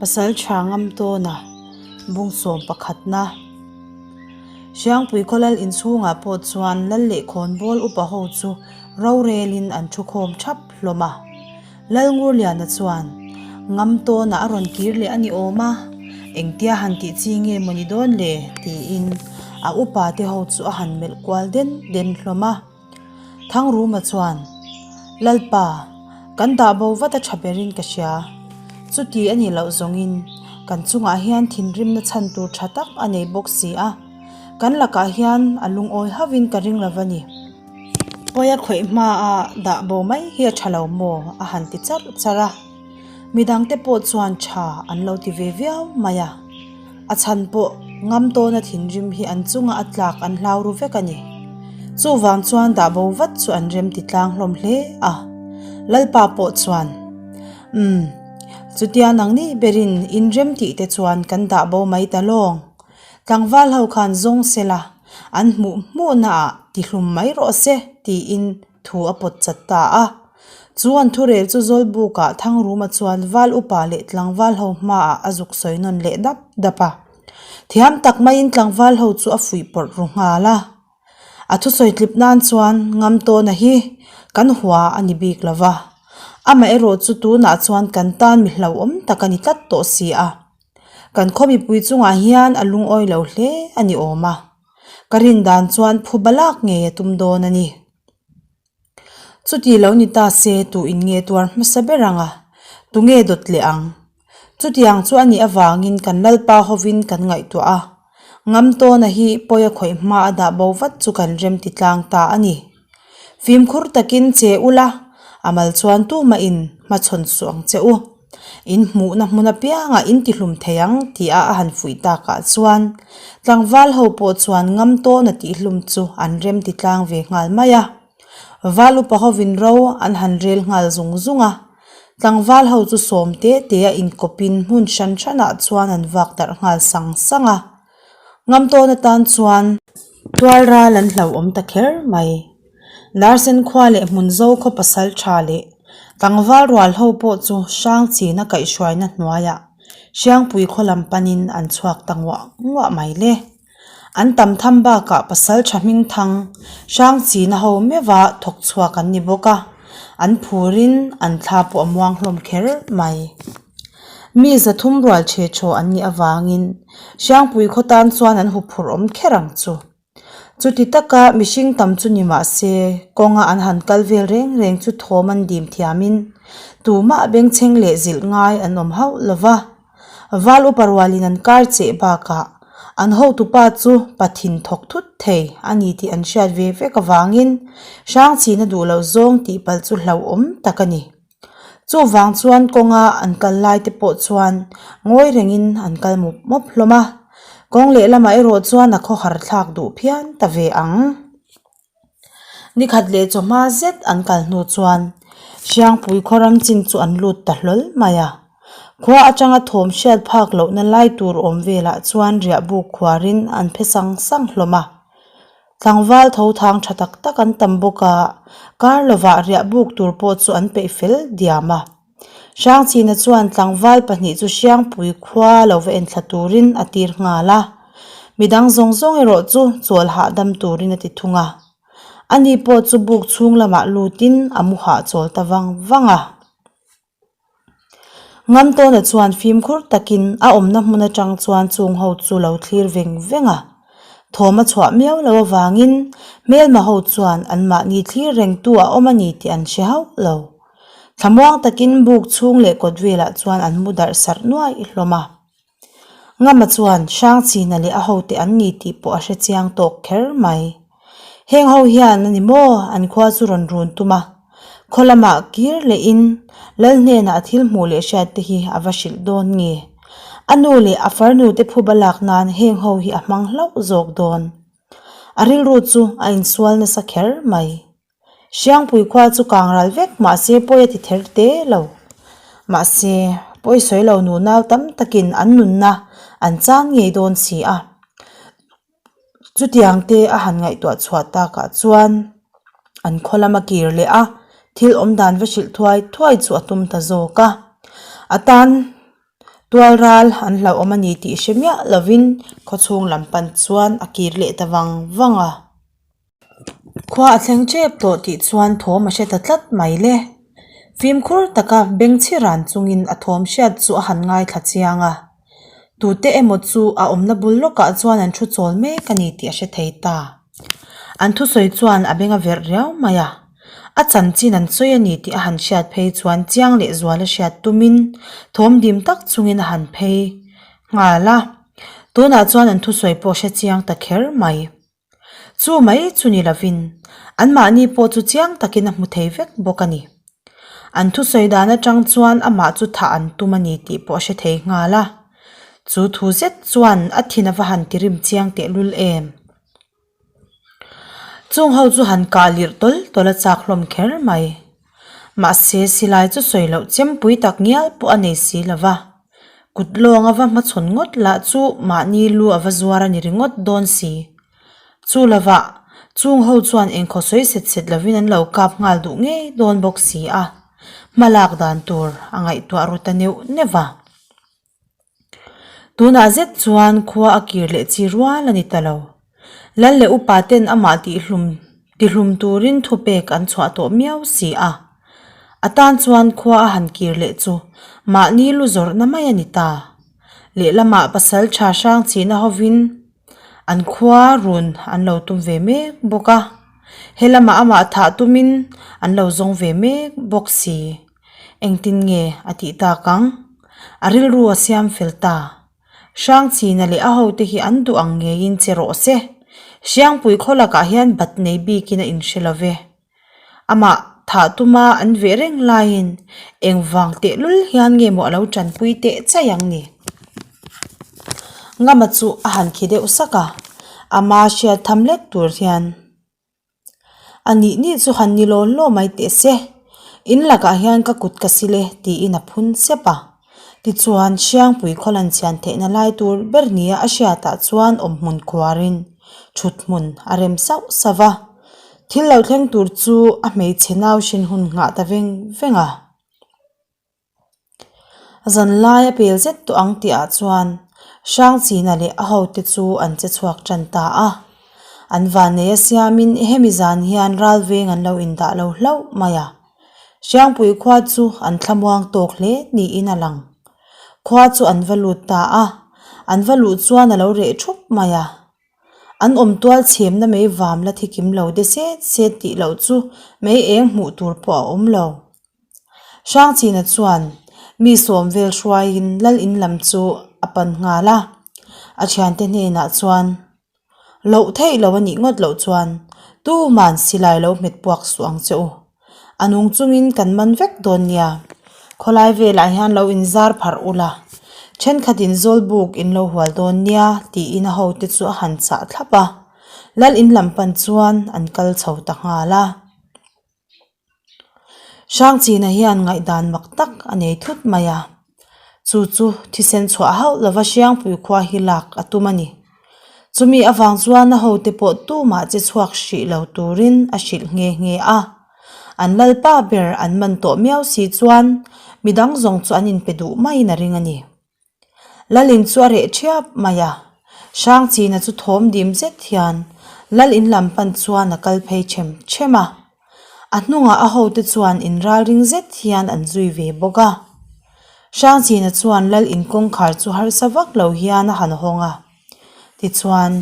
Pasalṭha Ngamtawna bungsawm pakhatna Hriangpui khawlal inchhungah pawh chuan Lal leh Khawnbawl upa ho chu rorelin an thukhawm thap hlawm a. Lalngurliana chuan, Ngamtawnah a rawn kir leh a ni awm a, engtia han tih chi nge maw ni dawn le? tiin a upa te ho chu a han melh kual den den hlawm a. Thangruma chuan, Lalpa, kan dah bo vat a tha berin ka hria. Chuti a nih loh zawngin kan chungah hian thinrimna chhan tur tha tak a nei bawk si a, kan lakah hian a lungawi hauhin ka ring lo va ni. Pawi a khawih hma a dah bo mai hi a tha lo maw? a han ti charh charh a. Midangte pawh chuan tha an lo ti ve viau mai a. A chhan pawh ngam tawna thinrim hi an chunga a tlak an hlau ru vek a ni. Chuvang chuan dah bo vat chu an rem ti tlang hlawm hle a. Lalpa pawh chuan, Umm, chutia nangni berin in rem tih te chuan kan dah bo mai ta lawng. Tlangval ho khan zawng sela an hmuh hmuhna ah tihlum mai rawh se tiin thu a pawt chat ta a. Chu an thurel chu Zawlbuk ah Thangruma chuan val upa leh tlangval ho hma ah a zuk sawi nawn leh dap dap a. Thiam tak maiin tlangval ho chu a fuih pawrh ru nghal a. A thusawi tlip nan chuan Ngamtawna hi kan hua a ni bik lo va, amaherawh chu tunah chuan kan tan mi hlauhawm tak a ni tlat tawh si a. Kan khaw mipui chungah hian a lungawi lo hle a ni awm a, ka rin dan chuan phu balak ngei a tum dawn a ni. Chuti lo ni ta se tu in nge tuar hmasa ber ang a, tunge dawt leh ang? Chutiang chu a nih avangin kan Lalpa hovin kan ngaihtuah a, Ngamtawna hi pawi a khawih hma a dah bo vat chu kan rem ti tlang ta a ni. Fimkhur takin che ula, a mal chuan tumahin hmachhawn suh ang che u. In hmuhna hmun apiangah in tihlum thei ang tia a han fuih takah chuan tlangval ho pawh chuan ngam tawna tihlum chu an rem ti tlang ve nghal mai a. Val upa hovin ro an han rel nghal zung zung a. Tlangval ho chu sawm te te a inkawpin hmun hran hranah chuan an vak darh nghal sang sang a. Ngam tawn atan chuan tual ral an hlauhawm ta kher mai. Darsen khua leh Hmunzo khaw pasal tha leh tlangval rual ho pawh chu Hrangchina kaihhruaina hnuaiah Hriangpui khaw lam panin an chhuak ta nguah nguah mai le. An tam tham bakah pasal tha hming thang Hrangchina ho meuha thawk chhuak an ni bawk a, an phurin an thla pawh a muang hlawm kher mai. Mi zathum rual chhe thaw an nih avangin Hriangpui khaw tan chuan an huphurh awm kher ang chu. Chuti taka mihring tam chu ni mah se, kawnga an han kal vel reng reng chu thawm an dim thiamin tumah bengchheng leh zilh ngai an awm hauh lo va. Val upa rualin an kar cheh bakah an hotupa chu pathin thawk thut thei a ni tih an hriat ve vek avangin Hrangchhina duh loh zawng tih palh chu hlauhawm tak a ni. Chuvang chuan kawnga an kal lai te pawh chuan ngawi rengin an kal mawp mawp hlawm a, kawng lehlamah erawh chuan a khawhar thlak duh phian ta ve ang. Nikhat leh chawhma zet an kal hnu chuan Hriangpui khaw ram chin chu an lut ta hlawl mai a, khua atanga thawm hriat phak lohna lai tur awm velah chuan riah buk khuarin an phe sang sang hlawm a. Tlangval tho thang tha tak tak an tam bawk a, kar lovah riah buk tur pawh chu an peih fel diam a. Hrangchhina chuan tlangval pahnih chu Hriangpui khua lo va enthla turin a tir nghal a, midang zawng zawng erawh chu chawl hahdam turin a ti thung a. Ani pawh chu buk chhung lamah lutin a mu hahchawl ta vang vang a. Ngamtawna chuan fimkhur takin a awmna hmun atang chuan chung ho chu lo thlir veng veng a. Thawm a chhuah miau lo avangin hmelma ho chuan anmahni thlir rengtu a awm a ni tih an hre hauh lo. Thlamuang takin buk chhung leh kawt velah chuan an mu darh sarh nuai hlawm a. Ngama chuan Hrangchhina leh a hote an ni tih pawh a hre chiang tawk kher mai. Heng ho hian a ni maw an khua chu rawn run tum a, khaw lamah kir lehin Lal hnenah a thil hmuh leh hriat te hi a va hrilh dawn nge? A nu leh a farnu te phuba lak nan heng ho hi a hmang hlauh zawk dawn. A rilru chu a insual nasa kher mai. Hriangpui khua chu kang ral vek mahse pawi a ti ther te lo. Mahse, pawi sawi lo nunau tam takin an nunna an chan ngei dawn si a. Chutiang te a han ngaihtuah chhuah takah chuan an khaw lama kir leh a, thil awm dan va hrilh thuai thuai chu a tum ta zawk a. A tan. Tual ral an hlauhawm a ni tih hre miah lovin khawchhung lam pan chuan a kir leh ta vang vang a. Khua a thleng tep tawh tih chuan thawm a hre ta tlat mai le. Fimkhur taka bengchhi ran chungin a thawm hriat chu a han ngaithla chiang a. Tute emaw chu a awmna bul lawkah chuan an thu chawl mek a ni tih a hre thei ta. An thusawi chuan a beng a verh riau mai a. A chanchin an sawi a ni tih a han hriat phei chuan chiang leh zual a hriat tumin thawm dim tak chungin a han phei nghal a. Tunah chuan an thusawi pawh hre chiang ta kher mai. Chu mai chu ni lovin anmahni pawh chu chiang takin a hmu thei vek bawk a ni. An thusawi dan atang chuan amah chu thah an tum a ni tih pawh a hre thei nghal a. Chu thu zet chuan a thin a va han ti rim chiang tehlul em. Chung ho chu han kah lirh tawl tawl a chak hlawm kher mai. Mahse silai chu sawi loh chempui tak ngial pawh a nei si lo va. Kut lawng a va hmachhawn ngawt lah chu mahni lu a va zuar a ni ringawt dawn si. Chu lovah chung ho chuan engkhaw sawi set set lovin an lo kap nghal duh ngei dawn bawk si a. Hma lak dan tur a ngaihtuah ru ta neuh neuh va. Tunah zet chuan khua a kir leh chi rual a ni ta lo. Lal leh upa ten amah tihlum tihlum turin thupek an chhuah tawh miau si a. A tan chuan khua a han kir leh chu mahni lu zawrhna mai a ni ta. Lehlamah pasal tha hrang chihna hovin an khua run an lo tum ve mek bawk a. Helamah amah thah tumin an lo zawng ve mek bawk si. Engtin nge a tih tak ang? A rilru a siam fel ta. Hrangchina leh a hote hi an duh ang ngeiin che rawh se. Hriangpui khaw lakah hian bat nei bikin a inhre lo ve. Amah thah tuma an veh reng laiin engvang tehlul hian nge maw a lo tanpui teh chai ang ni? Ngama chu a han khi deuh sak a, ama hriat tham lek tur hian. A nih nih chu han ni law law mai teh se, in lakah hian ka kut ka sil e tiin a phun sep a. Tichuan Hriangpui khawlan chhian theihna lai tur ber nia a hriatah chuan awmhmun khuarin thut hmun a rem sauh sauh va. Thil lo thleng tur chu a hmeichhe nau hrin hun nghah ta veng veng a. Zan lai a pel zet tawh ang tih ah chuan Hrangchina leh a hote chu an che chhuak tan ta a. An vannei a siamin hemi zan hian ral veng an lo indah lo hlauh mai a. Hriangpui khua chu an thlamuang tawk hle niin a lang. Khua chu an va lut ta a, an va luh chuan a lo reh thup mai a. An awm tual chhemna mei vam la thi kim lo de set set tih loh chu mei eng hmuh tur pawh a awm lo. Hrangchina chuan mi sawm vel hruaiin lal in lam chu a pan nghal a, a thiante hnenah chuan loh theih lo a nih ngawt loh chuan tuman silai lo hmet puak suh ang che u, a nung chungin kan man vek dawn nia, khawlai velah hian lo inzar pharh ula, thenkhatin zawlbuk in lo hual dawn nia tiin a hote chu a han chah thlap a, lal in lam pan chuan an kal chho ta nghal a. Hrangchina hian ngaihdan mak tak a nei thut mai a, chu chu thisen chhuah hauh lova Hriangpui khua hi lak a tum a ni. Chumi avang chuan a hote pawh tumah che chhuak hrih lo turin a hrilh nghe nghe a. An lalpa ber an man tawh miau si chuan midang zawng chu an inpe duh maiin a ring a ni. Lalin chu a reh ṭhiap mai a, Hrangchina chu thawm dim zet hian Lal in lam pan chuan a kal phei ṭhem ṭhem a. A hnungah a hote chuan inralring zet hian an zui ve bawk a. Hrangchina chuan Lal in kawngkhar chu harsa vak lo hian a han hawng a, tichuan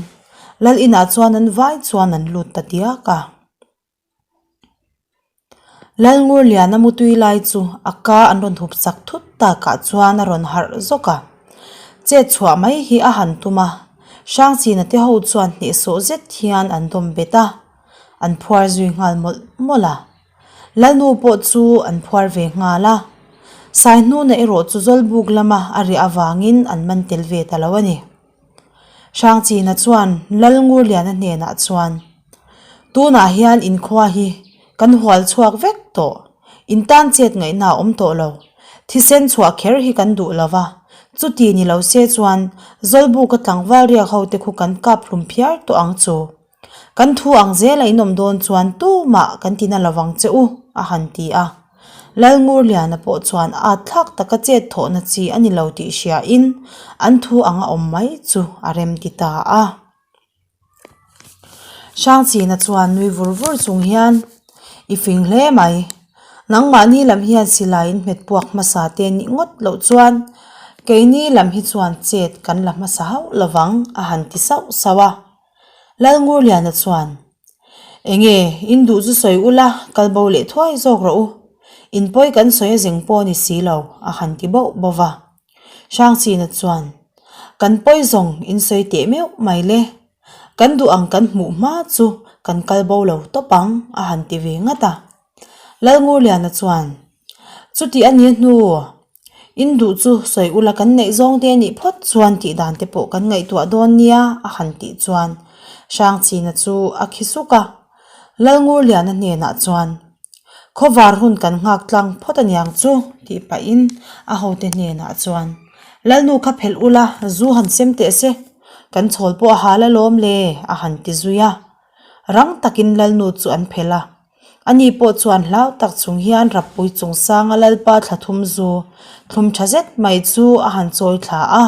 Lal inah chuan an vai chuan an lut ta diak a. Lalngurliana mutui lai chu a ka an rawn hup sak thut takah chuan a rawn harh zawk a, chet chhuah mai hi a han tum a, Hrangchina te ho chuan hnehsawh zet hian an dawm bet a, an phuar zui nghal mawlh mawlh a. Lalnu pawh chu an phuar ve nghal a, Saihnuna erawh chu Zawlbuk lama a riah avangin an man tel ve ta lo a ni. Hrangchina chuan Lalngurliana hnenah chuan, Tunah hian inkhua hi kan hual chhuak vek tawh, in tan chet ngaihna a awm tawh lo. Thisen chhuah kher hi kan duh lo va, chuti ni lo se chuan Zawlbuka tlangval riak hote khu kan kap hlum phiar tawh ang chu. Kan thu ang zela in awm dawn chuan tumah kan tina lovang che u, a han ti a. Lalngurliana pawh chuan at thlak taka chet thawhna chi a ni lo tih hriain an thu anga awm mai chu a rem ti ta a. Hrangchina chuan nui vur vur chung hian, I fing hle mai. Nangmahni lam hian silai in hmet puak hmasa te nih ngawt loh chuan keini lam hi chuan chet kan la hmasa hauh lovang a han ti sauh sauh a. Lalngurliana chuan, Enge, in duh chu sawi ula, kal bo leh thuai zawk rawh u. In pawi kan sawi a zeng pawh a ni si lo a han ti bauh bauh va. Hrangchina chuan, Kan pawi zawng in sawi teh meuh mai le. Kan duh ang kan hmuh hma chu kan kal bo lo tawp ang a han ti ve ngat a. Lalngurliana chuan, Chuti a nia hnu, in duh chu sawi ula kan neih zawng te nih phawt chuan tih dan te pawh kan ngaihtuah dawn nia a han tih chuan Hrangchina chu a khi suk a. Lalngurliana hnenah chuan, Khawvar hun kan nghak tlang phawt aniang chu tih pahin a hote hnenah chuan, Lalnu kha phelh ula zu han sem teh se, kan chhawl pawh a hal alawm le a han ti zui a. Rang takin Lalnu chu an phelh a. Ani pawh chuan hlau tak chung hian Rappui chungsanga Lalpa thla thum zu thlum tha zet mai chu a han chawi thla a,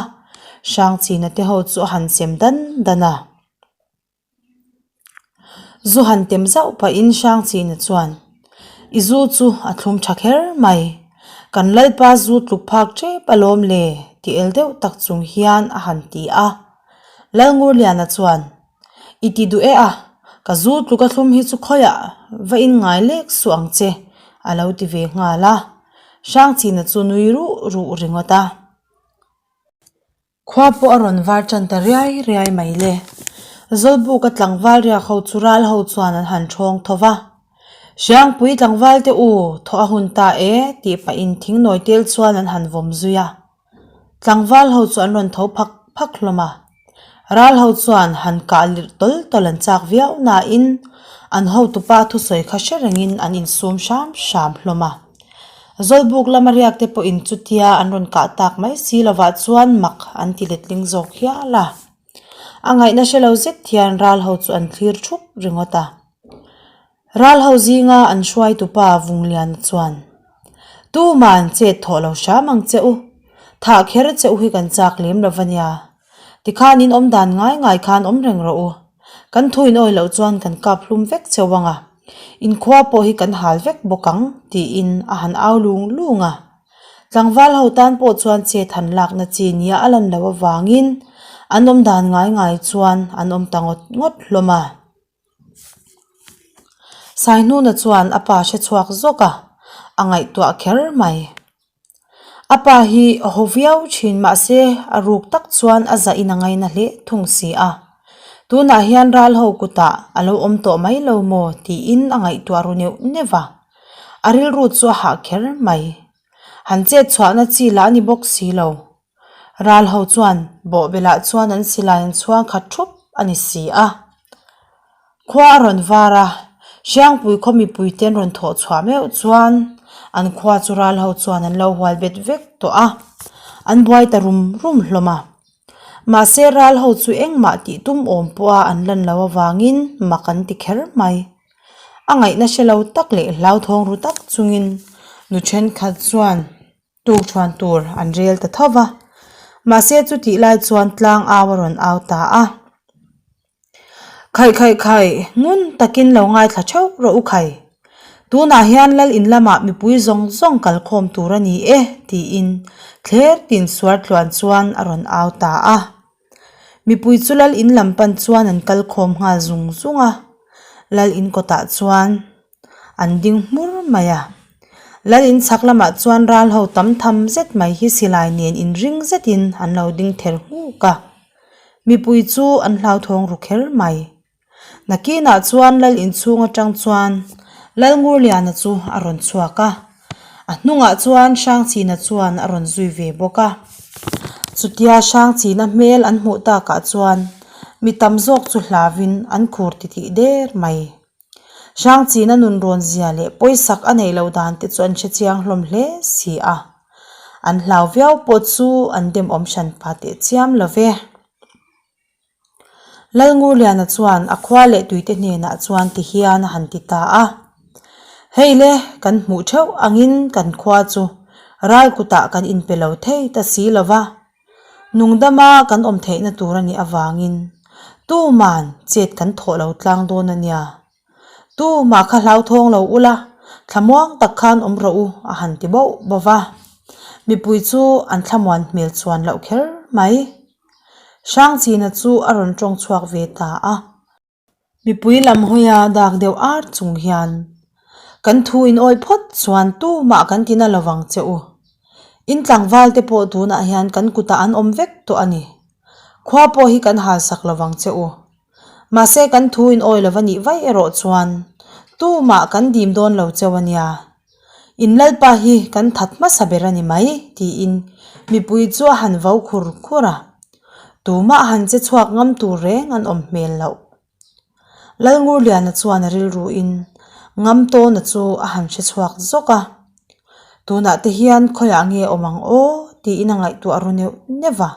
Hrangchina te ho chu a han sem dan dan a. Zu han tem zauh pahin Hrangchina chuan, I zu chu a thlum tha kher mai. Kan Lalpa zu tluk phak tep alawm le ti el deuh tak chung hian a han ti a. Lalngurliana chuan, I ti duh e a, ka zu tluk a thlum hi chu khawiah va in ngai lek suh ang che a lo ti ve nghal a. Hrangchina chu nui ruh ruh ringawt a. Khua pawh a rawn var tan ta riai riai mai le. Zawlbuka tlangval riak ho chu ral ho chuan an han thawng tho va. Hriangpui tlangval te u, thawh a hun ta e, tih pahin thingnawi tel chuan an han vawm zui a. Tlangval ho chu an rawn tho phak phak hlawm a. Ral ho chuan han kah lirh tawl tawl an chak viau nain an hotupa thusawi kha hre rengin an insum hram hram hlawm a. Zawlbuk lama riak te pawhin chutia an rawn kah tak mai si lovah chuan mak an ti letling zawk hial a. A ngaihna hre lo zet hian ral ho chu an thlir thup ringawt a. Ral ho zinga an hruaitupa Vungliana chuan, Tuman chet thawh lo hram ang che u. Thah kher che u hi kan chak lem lo va nia. Tikhan in awm dan ngai ngai khan awm reng rawh u. Kan thu in awi loh chuan kan kap hlum vek cheu ang a, inkhua pawh hi kan hal vek bawk ang, tiin a han au lung lung a. Tlangval ho tan pawh chuan chet han lakna chi nia a lan loh avangin an awm dan ngai ngai chuan an awm ta ngawt ngawt hlawm a. Saihnuna chuan a pa hre chhuak zawk a, a ngaihtuah kher mai. A pa hi a haw viau thin mahse a ruk tak chuan a zah in a ngaina hle thung si a. Tunah hian ral ho kutah a lo awm tawh mai lo maw tiin a ngaihtuah ru neuh neuh va. A rilru chu a hah kher mai. Han chet chhuahna chi lah a ni bawk si lo. Ral ho chuan bawhbelah chuan an silai an chhuang khat thup a ni si a. Khua a rawn var a, Hriangpui khaw mipui te an rawn thawh chhuah meuh chuan an khua chu ral ho chuan an lo hual bet vek tawh a, an buai ta rum rum hlawm a. Mahse ral ho chu engmah tih tum awm pawha an lan loh avangin mak an ti kher mai. A ngaihna hre lo tak leh hlauthawng ru tak chungin nu thenkhat chuan Tukṭhuan tur an rel ta tho va, mahse chutih lai chuan tlang au a rawn au ta a. Khaih khaih khaih, ngun takin lo ngaithla theuh rawh u khai. Tunah hian lal in lamah mipui zawng zawng kal khawm tur a ni e tiin thler tin suar tluan chuan a rawn au ta a. Mipui chu lal in lam pan chuan an kal khawm nghal zung zung a, lal in kawtah chuan An ding hmur mai a. Lal in chhak lamah chuan ral ho tam tham zet mai hi silai nen inring zetin an lo ding ther nghuk a. Mipui chu an hlauthawng ru kher mai. Nakinah chuan lal inchhung atang chuan Lalngurliana chu a rawn chhuak a. A hnungah chuan Hrangchina chuan a rawn zui ve bawk a. Chutia Hrangchina hmel an hmuh takah chuan mi tam zawk chu hlauin an khur titih der mai. Hrangchina nun rawn zia leh pawisak a neih loh dan te chu an hre chiang hlawm hle si a. An hlau viau pawh chu an demawm hran pa teh chiam lo ve. Lalngurliana chuan a khua leh tuite hnenah chuan ti hian a han ti ta a. Hei le, kan hmuh theuh angin kan khua chu ral kutah kan inpe lo thei ta si lo va, nungdama kan awm theihna tur a nih avangin tuman chet kan thawh lo tlang dawn a nia. Tumah kha hlauthawng lo ula, thlamuang tak khan awm rawh u a han ti bauh bauh va. Mipui chu an thlamuan hmel chuan loh kher mai. Hrangchina chu a rawn tawng chhuak ve ta a. Mipui lam hawia dak deuh ar chung hian, Kan thu in awi phawt chuan tumah kan ti na lovang che u. In tlangval te pawh tunah hian kan kutah an awm vek tawh a ni. Khua pawh hi kan halsak lovang che u. Mahse kan thu in awi lova nih vaih erawh chuan tumah kan dim dawn lo cheu a nia. In Lalpa hi kan that hmasa ber a ni mai tiin mipui chu a han vo khur khur a. Tumah han che chhuak ngam tur reng an awm hmel loh. Lalngurliana chuan a rilruin Ngamtawna chu a han hre chhuak zawk a. Tunah te hian khawiah nge awm ang aw tiin a ngaihtuah ru neuh neuh va.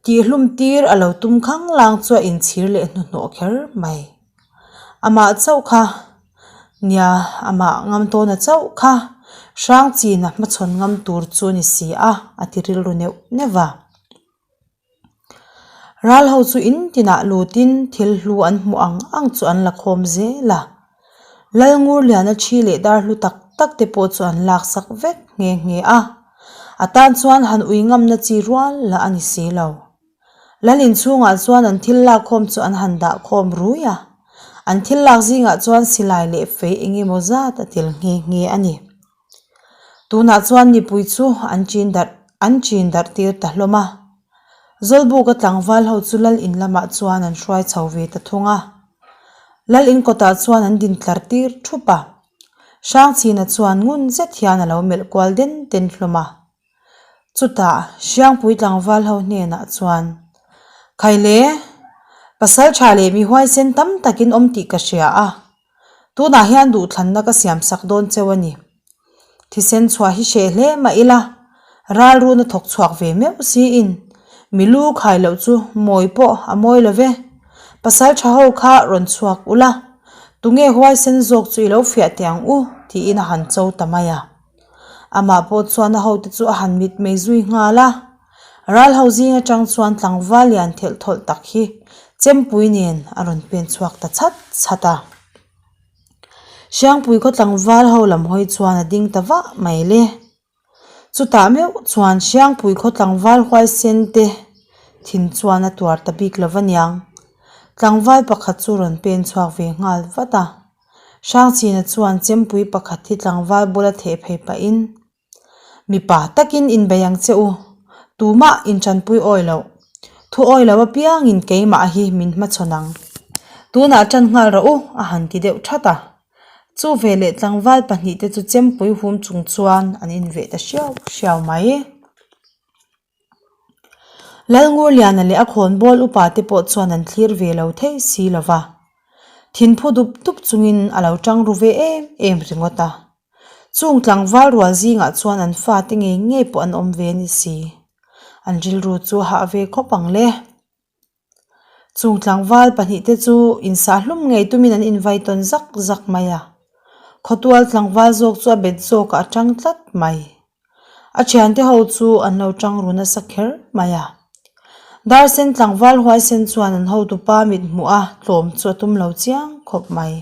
Tihhlum tir a lo tum khang lang chu a inchhir leh hnuhnawh kher mai. Amah chauh kha, nia amah Ngamtawna chauh kha Hrangchina hmachhawn ngam tur chu a ni si a, a ti rilru neuh neuh va. Ral ho chu in tinah lutin thil hlu an hmuh ang ang chu an la khawm zel a. Lalngurliana thi leh dar hlu tak tak te pawh chu an laksak vek nghe nghe a. A tan chuan han ui ngamna chi rual lah a ni si lo. Lal inchhungah chuan an thil lakkhawm chu an han dah khawm rui a. An thil lak zingah chuan silai leh fei eng emaw zat a tel nghe nghe a ni. Tunah chuan mipui chu an chin darh an chin darh tir ta hlawm a. Zawlbuka tlangval ho chu lal in lamah chuan an hruai chho ve ta thung a. Lal in kawtah chuan an din tlar tir thup a. Hrangchhina chuan ngun zet hian a lo melh kual den den hlawm a. Chutah Hriangpui tlangval ho hnenah chuan, Khaile, pasal tha leh mi huaisen tam takin awm tih ka hria a. Tunah hian duhthlanna ka siam sak dawn cheu a ni. Thisen chhuah hi hreh hle mah ila, ralruna thawk chhuak ve meuh siin mi lu khai loh chu mawi pawh a mawi lo ve. Pasal tha ho kha rawn chhuak ula, tunge huaisen zawk chu i lo fiah teh ang u tiin a han cho ta mai a. Amah pawh chuan a hote chu a han mit mai zui nghal a. Ral ho zing atang chuan tlangval lian thelh thawlh tak hi chempui nen a rawn pen chhuak ta chhat chhat a. Hriangpui khaw tlangval ho lam hawi chuan a ding ta vah mai le. Chutah meuh chuan Hriangpui khaw tlangval huaisen te thin chuan a tuar ta bik lo va niang. Tlangval pakhat chu rawn pen chhuak ve nghal vat a. Hrangchina chuan chempui pakhat hi tlangval bula theh phei pahin, Mipa takin inbei ang che u, tumah intanpui awi loh. Thu awi lo apiangin keimah hi min hmachhawn ang. Tunah tan nghal rawh u, a han ti deuh that a. Chu veleh tlangval pahnihte chu chempui hum chung chuan an inveh ta hriau hriau mai. Lalngurliana leh a khawnbawl upa te pawh chuan an thlir ve lo thei si lo va. Thinphu dup dup chungin a lo tang ru ve em em ringawt a. Chung tlangval rual zingah chuan an fate ngei ngei pawh an awm ve a ni si. An rilru chu a hah ve khawp ang le. Chung tlangval pahnihte chu insahlum ngei tumin an invai tawn zak zak mai a. Khawtual tlangval zawk chu a bet zawkah a tang tlat mai. A thiante ho chu an lo tang ru nasa kher mai a. Darsen tlangval huaisen chuan an hotupa mit hmuh a tlawm chu a tum lo chiang khawp mai.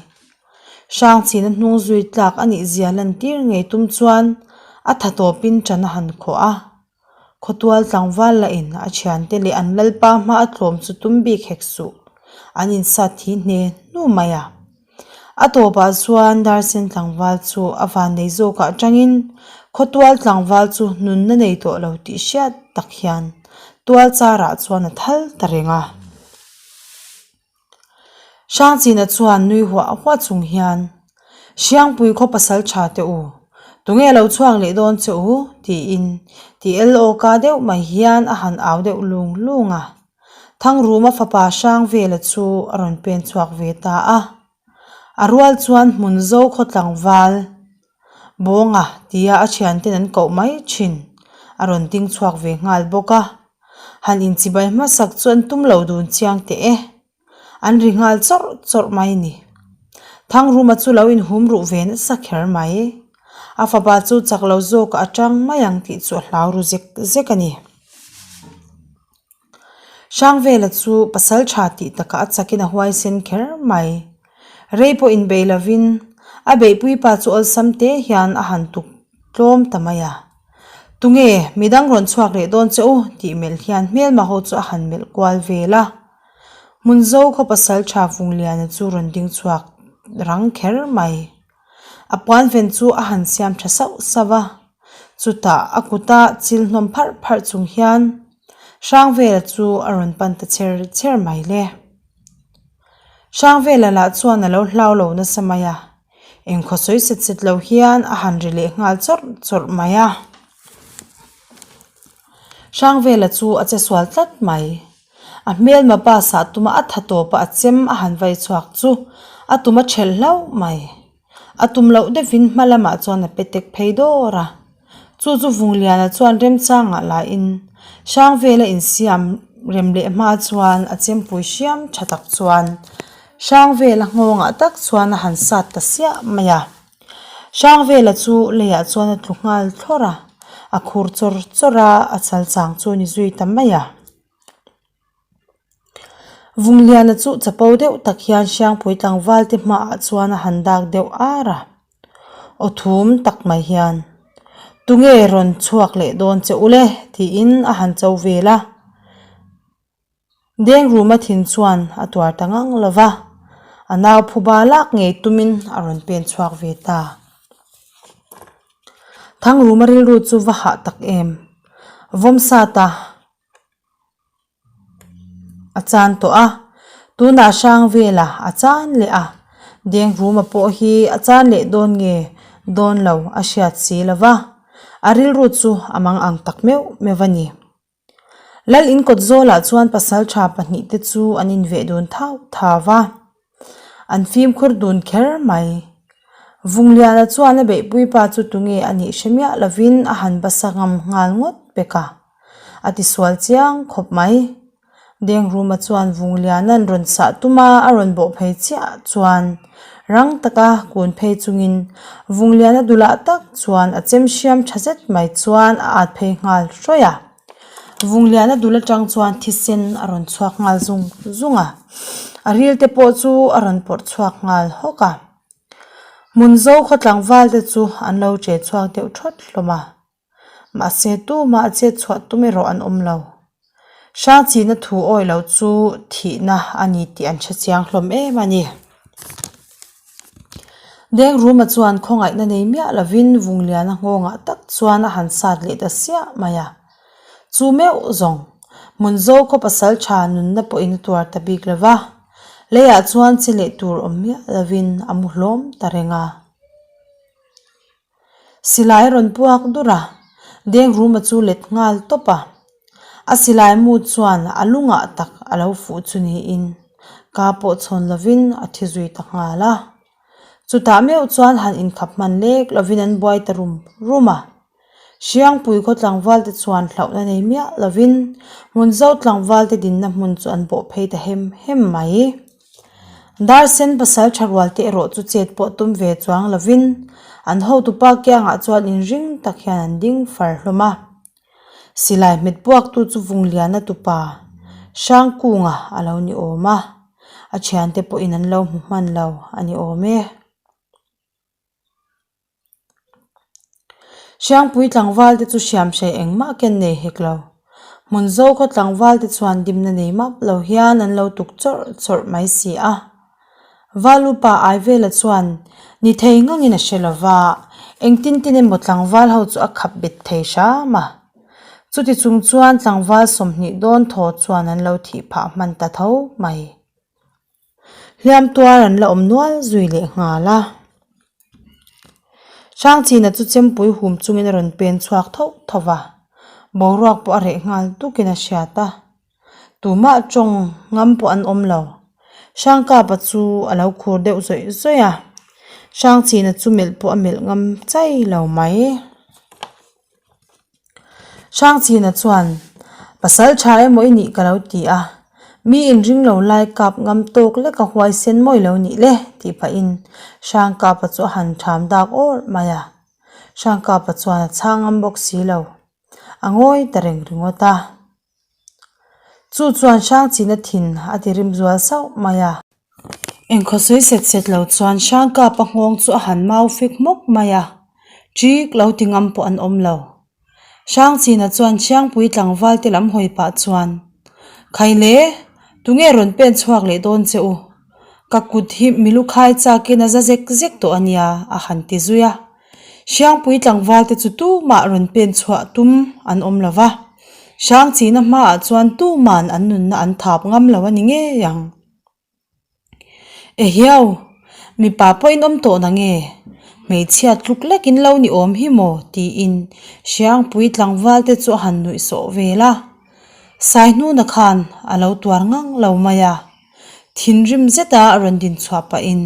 Hrangchhina hnung zui tlak a nih zia lantir ngei tum chuan a tha tawpin ṭan a han khawh a. Khawtual tlangval lahin a thiante leh an lalpa hma a tlawm chu tum bik hek suh. An insat thi hne hnu mai a. A tawpah chuan Darsen tlangval chu a vannei zawkah atangin khawtual tlangval chu nunna nei tawh lo tih hriat tak hian tual charah chuan a thal ta reng a. Hrangchina chuan nui huah huah chung hian, Hriangpui khaw pasal tha teh u, tunge lo chhuak leh dawn che u? tiin ti el awka deuh mai hian a han au deuh lung lung a. Thangruma fapa Hrangvela chu a rawn pen chhuak ve ta a. A rual chuan hmun zo khaw tlangval Bawnga tia a thianten an koh mai thin a rawn ding chhuak ve nghal bawk a. Han inchibai hmasak chu an tum lo dun chiang teh e. An ri nghal chawrh chawrh mai ni. Thangruma chu lo inhum ruh ve nasa kher mai. A fapa chu chak lo zawkah a tang mai ang tih chu a hlau ru zek zek a ni. Hrangvela chu pasal tha tih takah a chakin a huaisen kher mai. Rei pawh inbeih lovin a beihpui pa chu awlsam te hian a han tuk tlawm ta mai a. Tunge midang rawn chhuak leh dawn che u tih melh hian hmelma ho chu a han melh kual vel a. Hmunzo khaw pasal tha Vungliana chu rawn ding chhuak rang kher mai. A puanven chu a han siam tha sauh sauh a, chutah a kuta chil hnawm pharh pharh chung hian Hrangvela chu a rawn pan ta cher cher mai le. Hrangvela lah chuan a lo hlau lo nasa mai a, engkhaw sawi set set lo hian a han ri leh nghal chawrh chawrh mai a. Hrangvela chu a che sual tlat mai. A hmelma bus ah tuma a tha tawp a a chem a han vai chhuak chu a tum a thelh hlauh mai. A tum loh deuhin hma lamah chuan a pe tek phei dawr a. Chu chu Vungliana chuan remchangah lahin hrang vela insiam rem leh hma chuan a chempui hriam tha tak chuan hrang vela nghawngah tak chuan a han sat ta siah mai a. Hrangvela chu leiah chuan a tlu nghal thlawrh a, a khur chawr chawr a, a chal chang chu a ni zui ta mai a. Vungliana chu chapo deuh tak hian Hriangpui tlangval te hmaah chuan a han dak deuh ar a, aw thum tak mai hian, Tunge rawn chhuak leh dawn che u le? tiin a han cho vel a. Dengruma thin chuan a tuar ta ngang lo va, a nau phuba lak ngei tumin a rawn pen chhuak ve ta. Thangruma rilru chu va hah tak em? Vawmsata a chan tawh a, tunah hrang vela a chan leh a, Dengruma pawh hi a chan leh dawn nge dawn lo a hriat si lo va, a rilru chu a mang ang tak meuh meuh a ni. Lal in kawt zawlah chuan pasaltha pahnihte chu an inveh dun thauh thau va, an fimkhur dun kher mai. Vungliana chuan a beihpui pa chu tunge a nih hre miah lovin a han basa ngam nghal ngawt pek a, a tisual chiang khawp mai. Dengruma chuan Vungliana'n rawn sah tum a, a rawn bawh phei chiah chuan rang taka kun phei chungin Vungliana dulah tak chuan a chem hriam tha zet mai chuan a at phei nghal hrawih a. Vungliana dul atang chuan thisen a rawn chhuak nghal zung zung a, a ril te pawh chu a rawn pawrh chhuak nghal hawk a. Hmunzo khaw tlangval te chu an lo che chhuak deuh thawt hlawm a. Mahse tumah a chet chhuah tum erawh an awm lo. Hrangchina thu awih lo chu thihna a ni tih an hre chiang hlawm em a ni. Dengruma chuan khawngaihna nei miah lovin Vungliana nghawngah tak chuan a han sat leh ta siah mai a. Chu meuh zawng, Hmunzo khaw pasal tha nunna pawhin a tuar ta bik lo va, leiah chuan che leh tur awm miah lovin a mu hlawm ta reng a. Silai a rawn puak dur a, Dengruma chu let nghal tawp a. A silai mu chuan a lungah tak a lo fuh chu niin ka pawh chhawn lovin a thi zui ta nghal a. Chutah meuh chuan han inkhap hman lek lovin an buai ta rum rum a. Hriangpui khaw tlangval te chuan hlauhna nei miah lovin Hmunzo tlangval te dinna hmun chu an bawh phei ta hem hem mai. Darsen pasal tha rual te erawh chu chet pawh tum ve chuang lovin an hotupa kiangah chuan inring tak hian an ding far hlawm a. Silai hmet puaktu chu Vungliana tupa Hrangkunga a lo ni awm a, a thiante pawhin an lo hmu hman lo a ni awm e. Hriangpui tlangval te chu hriamhrei engmah ken nei hek lo. Hmunzo khaw tlangval te chuan dimna nei map lo hian an lo tuk chawrh chawrh mai si a. Valupa Aivela chuan ni thei ngangin a hre lo va, engtin tin emaw tlangval ho chu a khap bet thei hram a. Chuti chung chuan tlangval 20 dawn thaw chuan an lo thih phah hman ta tho mai. Hliam tuar an la awm nual zui leh nghal a. Hrangchina chu chempui hum chungin a rawn pen chhuak tho tho va, boruak pawh a reh nghal tukin a hriat a. Tumah tawng ngam pawh an awm lo. Hrangkapa chu a lo khur deuh zawih zawih a, Hrangchina chu melh pawh a melh ngam chai lo mai. Hrangchina chuan, Pasal tha emaw i nih ka lo ti a. Mi inring lo lai kap ngam tawk lek a huaisen mawi lo nih le tih pahin Hrangkapa chu a han ṭham dak awrh mai a. Hrangkapa chuan a chhang ngam bawk si lo. A ngawi ta reng ringawt a. Chu chuan Hrangchina thin a ti rim zual sauh mai a. Engkhaw sawi set set lo chuan Hrangkapa nghawng chu a han mau fek hmawk mai a. Ṭik lo ti ngam pawh an awm lo. Hrangchina chuan Chiangpui tlangval te lam hawi pah chuan, Khaile, tunge rawn pen chhuak leh dawn che u? Ka kut hi milu khai chakin a za zek zek tawh a nia, a han ti zui a. Hriangpui tlangval te chu tumah rawn pen chhuah tum an awm lo va. Hrangchina hmaah chuan tuman an nunna an thap ngam lo a ni ngei ang. Ehiau, mipa pawhin awm tawh na nge? Hmeichhia tluk lekin lo ni awm hi maw? tiin Hriangpui tlangval te chu a han nuih sawh vel a. Saihnuna khan a lo tuar ngang lo mai a, thinrim zeta a rawn din chhuah pahin,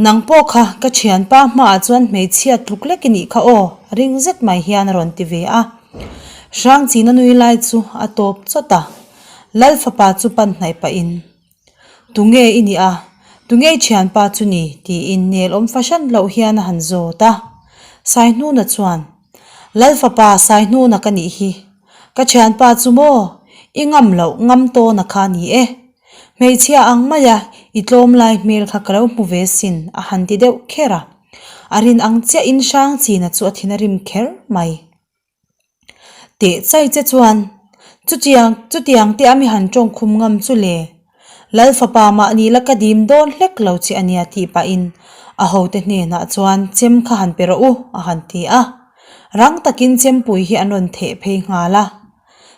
Nang pawh kha ka thianpa hmaah chuan hmeichhia tluk lek i nih kha aw, ring zet mai hian a rawn ti ve a. Hrangchina nui lai chu a tawp chawt a, Lal fapa chu pan hnaih pahin, Tunge i nih a? Tunge i thianpa chu ni? tiin nel awm fahran loh hian a han zawt a. Saihnuna chuan, Lal fapa Saihnuna ka nih hi. Ka thianpa chu maw? I ngam loh ngam tawna kha ni e. Hmeichhia ang maia i tlawm lai hmel kha ka lo hmu ve sin a han ti deuh kher a. A rin ang chiahin Hrangchina chu a thin a rim kher mai. Teh chai che chuan, Chutiang, chutiang te a mi han tawng khum ngam chu le. Lal fapa mahni la ka dim dawn hlek lo che a nia tih pahin a hote hnenah chuan chem kha han pe rawh u a han ti a. Rang takin chempui hi an rawn theh phei nghal a.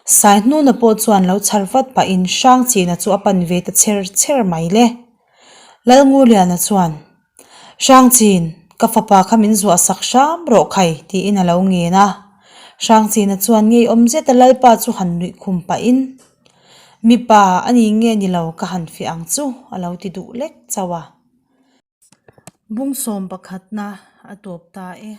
Saihnuna pawh chuan lo chhar vat pahin Hrangchina chu a pan ve ta chher chher mai le. Lalnguliana chuan, Hrangchin, ka fapa kha min zuah sak hram rawh khai, tiin a lo ngen a. Hrangchina chuan ngeiawm zeta Lalpa chu han nuih khum pahin, Mipa a ni nge ni lo ka han fiah ang chu, a lo ti duh lek chauh a. Bung sawm pakhatna a tawp ta e.